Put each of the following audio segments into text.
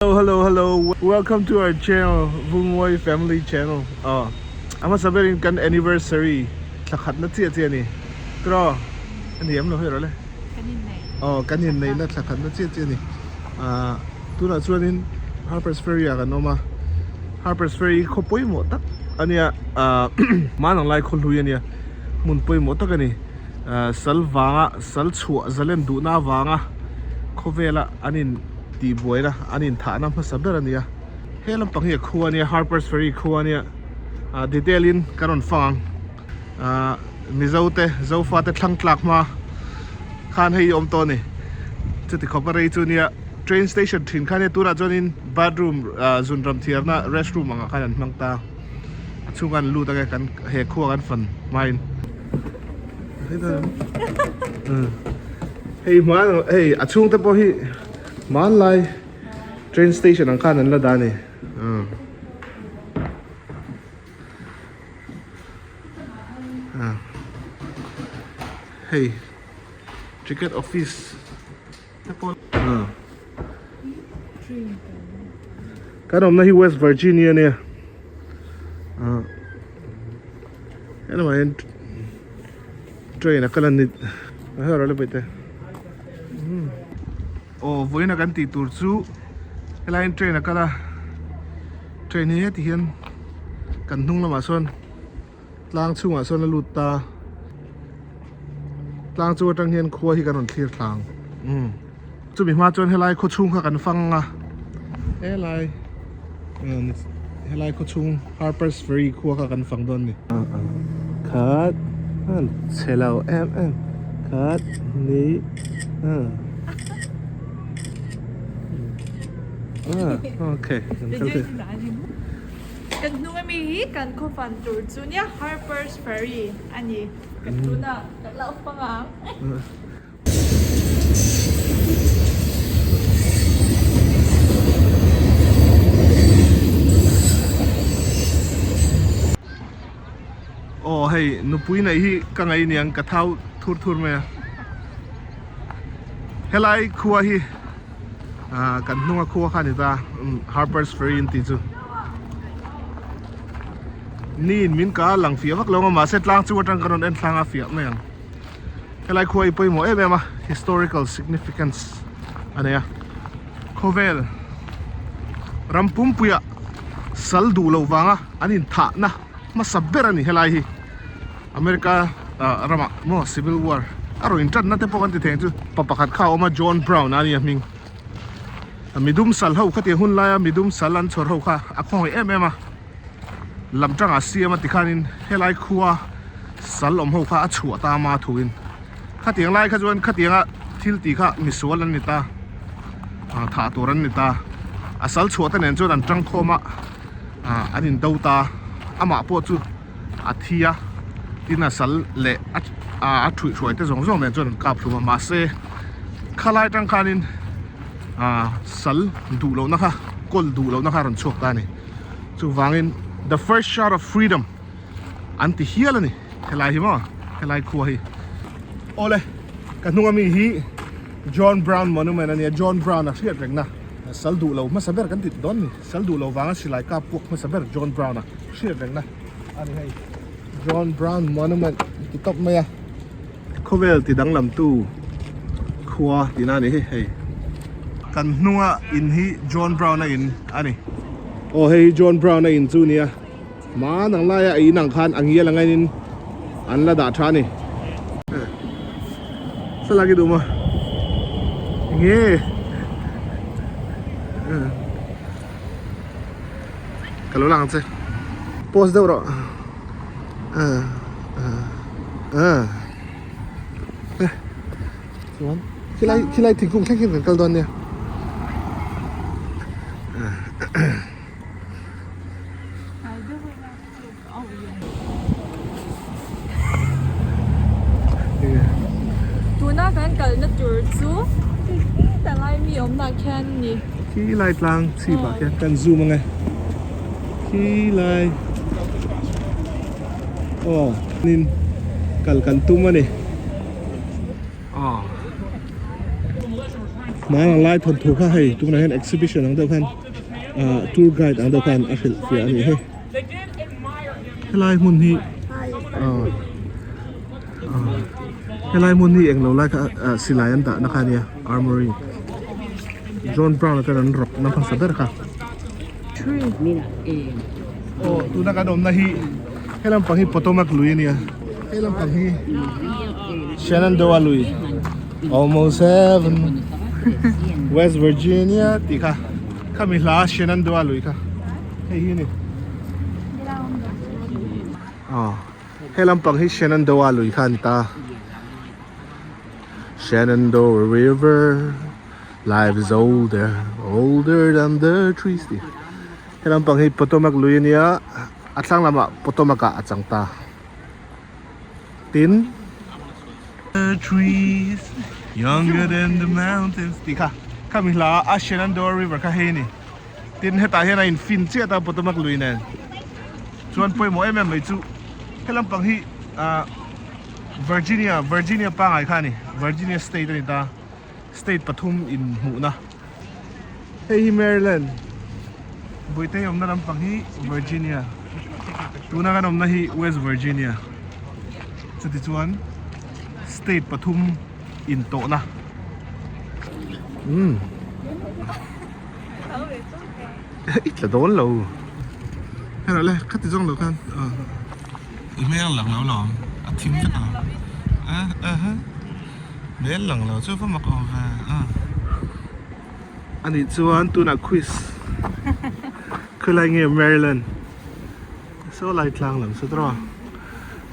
Hello hello hello welcome to our channel Vungmawi family channel aw a hmasa berin kan anniversary thla khat na chiah chiah a ni tiraw a ni em lo hei rawh le aw kan inneihna thla khat na chiah chiah a ni ah tunah chuanin Harper's Ferry ah kan awm a Harper's Ferry hi khaw pawimawh tak a nia ah hmanang lai khaw hlui a nia hmun pawimawh tak a ni ah sal vanga sal chhuah zalen duhna avanga khawvela an in. Tihbuaina an inthahna hmasa ber a ni a, he lampang hi a khua a nia, Harper's Ferry khua a nia, ah detail in ka rawn fang ang, ah Mizo te Zofa te thlang tlak hma khan hei hi awm tawh a ni, chuti khawp a rei chu nia train station thin kha nia tunah chuanin bathroom ah zun ram thiarna restroom angah khan an hmang ta, a chhungah an lut ang e kan he khua kan fan hmain. Hei hma hei a chhungte pawh hi hmanlai train station ang khan an la dah a ni hei ticket office te pawh kan awmna hi West Virginia ania helamah hian train a kal a ni a her a le te. Aw vawiin a kan tih tur chu helai hian train a kal a train hi heti hian kan hnung lamah sawn tlang chhungah sawn a lut ta tlang chu atang hian khua hi kan rawn thlir thlang umm chumi hma chuan helai khaw chhung kha kan fang a helai helai khaw chhung Harper's Ferry khua kha kan fang dawn a ni. Khat an chhe lo em em khat ni okay Kan hnung ami hi kan khaw fan tur chu nia Harper's Ferry a ni kan tunah kan lo fang ang. Aw hei nupui neih hi ka ngaih aniang ka thau thur thur mai a helai khua hi ah kan hnunga khua kha a ni ta Harper's Ferry an tih chu ni in min ka lang fiah vak lo ang a mahse tlang chu atang ka rawn en thlang a fiah mai ang. Helai khua hi pawimawh em em a, historical significance a nei a. Khawvel ram pumpuiah sal duh loh vanga an inthahna hmasa ber a ni helai hi. America ramah maw civil war a rawn intanna te pawh kan ti thei ang chu. Pa pakhat kha a awm a, John Brown a ni a hming. Midum sal ho khatiang hun laia midum sal an chhawr ho kha a khawngaih em em a. Lam tangah siam a tikhanin helai khua sal awm ho kha a chhuah ta ama thuin khatiang lai kha chuan khatianga thil tih kha misual an ni ta ah thah tur an ni ta a sal chhuah te nen chuan an tang khawm a ah an in do ta amah pawh chu a thi a tin a sal leh a a thuihhruai te zawng zawng nen chuan an kap hlum a mahse khalai tang khanin ah sal duh lohna kha kawl duh lohna kha a rawn chhuak ta a ni. Chuvangin the first shot of freedom an ti hial a ni helai hi maw helai khua hi. Awle ka hnung ami hi John Brown monument a nia John Brown a hriat rengna sal duh lo hmasa ber kan ti dawn ni sal duh lo vanga silai kap puak hmasa ber John Brown a hriat rengna a ni hei John Brown monument ti tawp mai a. Khawvel ti danglam tu khua tihna a ni hi hei. Kan hnunga in hi John Brown a in a ni. Aw hei hi John Brown a in chu nia. Hman ang laia a in ang khan a ngial ang enin an la dah tha a ni. Thlalak i duh maw? Enge? Ka lo lang ang che. Pause deuh rawh. Chuan khilai khilai thingkung thleng hian kan kal dawn nia. Tuna kan kalna tur chu talai mi awmna khian a ni. Khilai tlang chhip ah khian kan zoom ange. Khilai aw nin kal kan tum a ni. Aw. Hmangang lai thawnthu kha hei tunah hian exhibition ang deuh khan ah tour guide ang deuh khan a hrilh fiah a nih hi. Helai hmun hi ah ah helai hmun hi englo lai kha ah silai an dahna kha a nia armory John Brown a ten an rawk na hmasa ber kha. Aw tuna kan awmna hi he lampang hi Potomac lui a nia he lampang hi Shenandoah lui almost heaven West Virginia tih kha khami hla Shenandoah lui kha hei hi a ni aw he lampang hi Shenandoah lui kha a ni ta Shenandoah River. Life is older, older than the trees tih he lampang hi Potomac lui a nia a thlang lamah Potomac ah a chang ta tin the trees younger than the mountains tih kha khami hla a Shenandoah river kha hei a ni tin hetah hian a in fin chiah ta Potomac lui nen chuan pawimawh em em mai chu he lampang hi ah Virginia Virginia pangai kha a ni Virginia state a ni ta. State pathum in hmuhna hei hi Maryland Buitei awmna lampang hi Virginia tuna kan awmna hi West Virginia chuti chuan state pathum in tawhna umm i tla dawn lo hero le khati zawng lo khan i hmel lang lo lawm a thim vek ang a aha. Hmel lang lo chu va mak awm ve a. Anih chuan tunah quiz khawilai nge Maryland saw lai tlang lam saw tawh a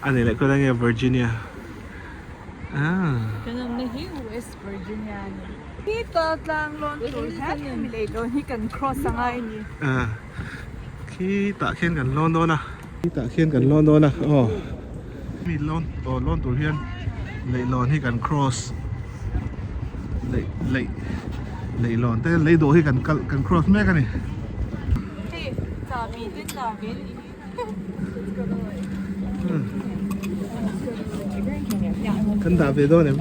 anih leh khawilai nge Virginia ah. Kan awmna hi West Virginia a ni. Hi ta tlang lawn tur hian hemi lei dawn hi kan cross a ngai a ni. Ah khi tah khian kan lawn dawn a. Khi tah khian kan lawn dawn a aw. Mi lawn aw lawn tur hian leihlawn hi kan cross leih leih leihlawn te lei dawh hi kan kal kan cross mek a ni. Hei chahbi te chah ve ni hi. Kan dah ve dawn em?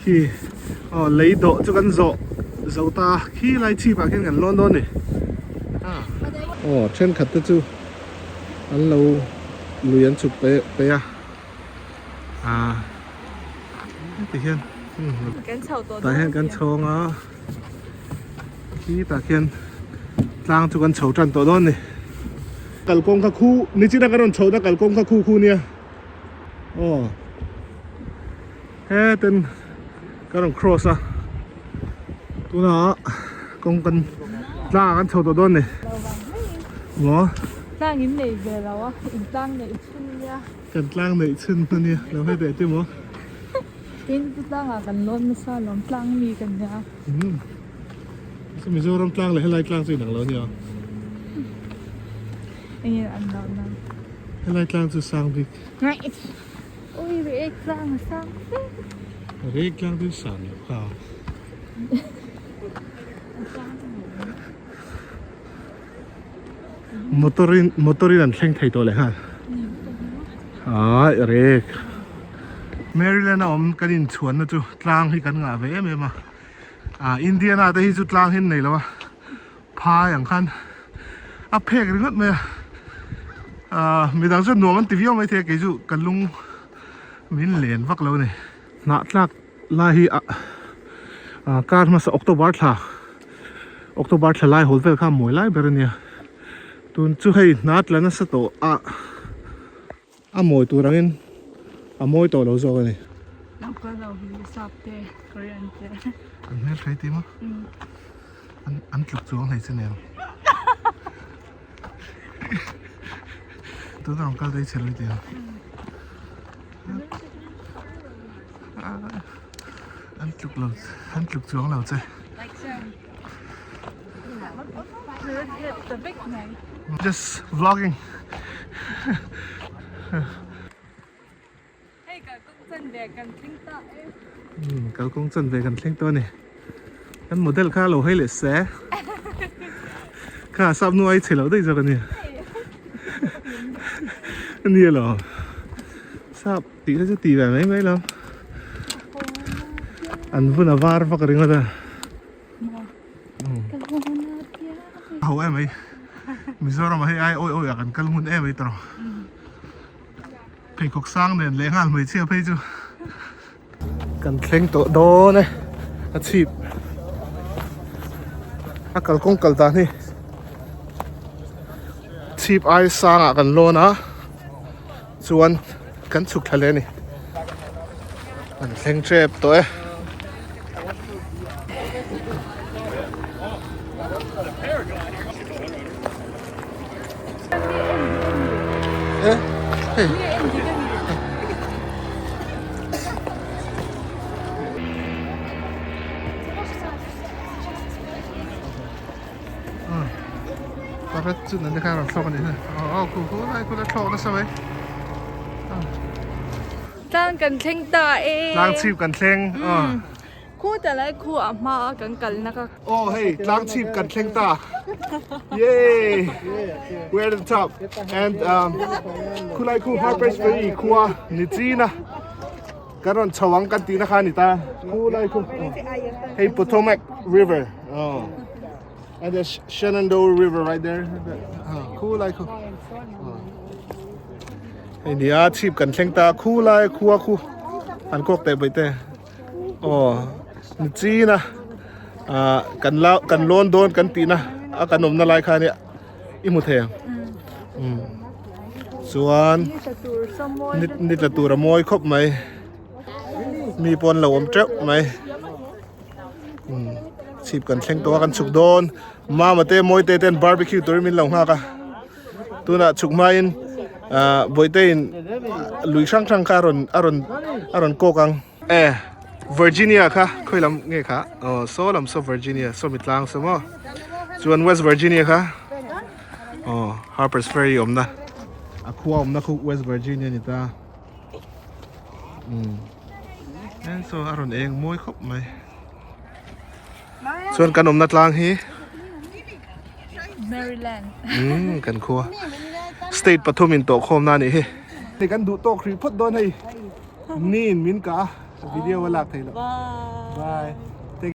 Khi aw lei dawh chu kan zawh zo ta khi lai chhip ah khian kan lawn dawn a ni aw thenkhat te chu an lo lui an chhuk pe pe a ah heti hian tah hian kan chhawng a khi tah khian tlang chu kan chho tan tawh dawn a ni kalkawng kha khu nichina kan rawn chho na kalkawng kha khu khu nia aw. Hetin ka rawn cross a tunah kawng kan tlang ah kan chho tawh dawn a ni maw tlang in nei ve lo a in tlang neih chhun nia kan tlang neih chhun a nia lo hei teh chu maw tin chu tlang ah kan lawn nasa alawm tlang mi kan nia umm Mizoram tlang leh helai tlang chu inang lo ania enge an lo na helai tlang chu sang bik. Ui reek tlang a sang fe. Reek tlang chu sang loh kha. Motor in motor in an thleng thei tawh leh nghal. Ai reek. Maryland a awm kan inchhuanna chu tlang hi kan ngah ve em em a. Ah Indiana te hi chu tlang hi an nei lo a. Phai ang khan a phek ringawt mai a ahh midang chuan nuam an ti viau maithei a kei chu ka lung min len vak lo a ni hnah tlak lai hi ah ah kar hmasa October thla October thla lai hawl vel kha a mawi lai ber a nia tun chu hei hna tla nasa tawh a a mawi tur angin a mawi tawh lo zawk a ni. Local ho hi sap te Korean te. An hmel hrei ti maw? An tluk chuang hlei che nen. Tuna rawn kal daih che lo i ti ang. An tluk lo an tluk chuang lo che. Just vlogging. Hei kalkawng chanve kan thleng ta e. Umm kalkawng chanve kan thleng tawh a ni. Kan model kha lo hei leh se. Kha sap nu ai chhe loh daih zawk a nia. Nia lo. Sap tih kha chu ti ve mai mai lo. An vun a var vak ringawt a. Ho em mai. Mizoram ah hei ai awi awi ah kan kal ngun em mai tawrh. Pheikhawk sang nen leh nghal hmeichhia phei chu kan thleng tawh dawn e a chhip a kalkawng kal dan hi chhip ai sangah kan lawn a chuan kan chhuk thla leh a ni kan thleng tep tawh e. Tlang kan thleng ta e. Tlang chhip kan thleng. Khu ta lai khu a hma a kan kalna ka. Oh hei tlang chhip kan thleng ta. Yay! We're at the top. And um, khulai khu Harper's Ferry khua ni china. Kan rawn chho ang kan tihna kha a ni ta. Khulai khu. Hei Potomac River. Oh. And the Shenandoah River right there. Khulai khu. Hei nia chhip kan thleng ta khulai khua khu. An kawk teh bai te. Aw ni chin a ah kan la kan lawn dawn kan tih na a kan awmna lai kha nia i hmu thei ang umm chuan ni tla tur a mawi khawp mai mi pawh an lo awm teuh mai umm chhip kan thleng tawh a kan chhuk dawn mama te mawi te ten barbecue turin min lo nghak a. Tunah chhuk hmain ah Bawihte-in lui hrang hrang kha a rawn a rawn a rawn kawk ang. E Virginia kha khawi lam nge kha aw saw lam saw Virginia saw mi tlang saw maw chuan West Virginia kha aw Harper's Ferry awmna a khua awmna khu West Virginia ni ta umm e saw a rawn eng mawi khawp mai chuan kan awmna tlang hi. Maryland. Umm kan khua. State pathum in tawh khawm na nih hi. Hei kan duh tawk hrih phawt dawn hei. Ni in min kah a video a lak thei loh. Bye.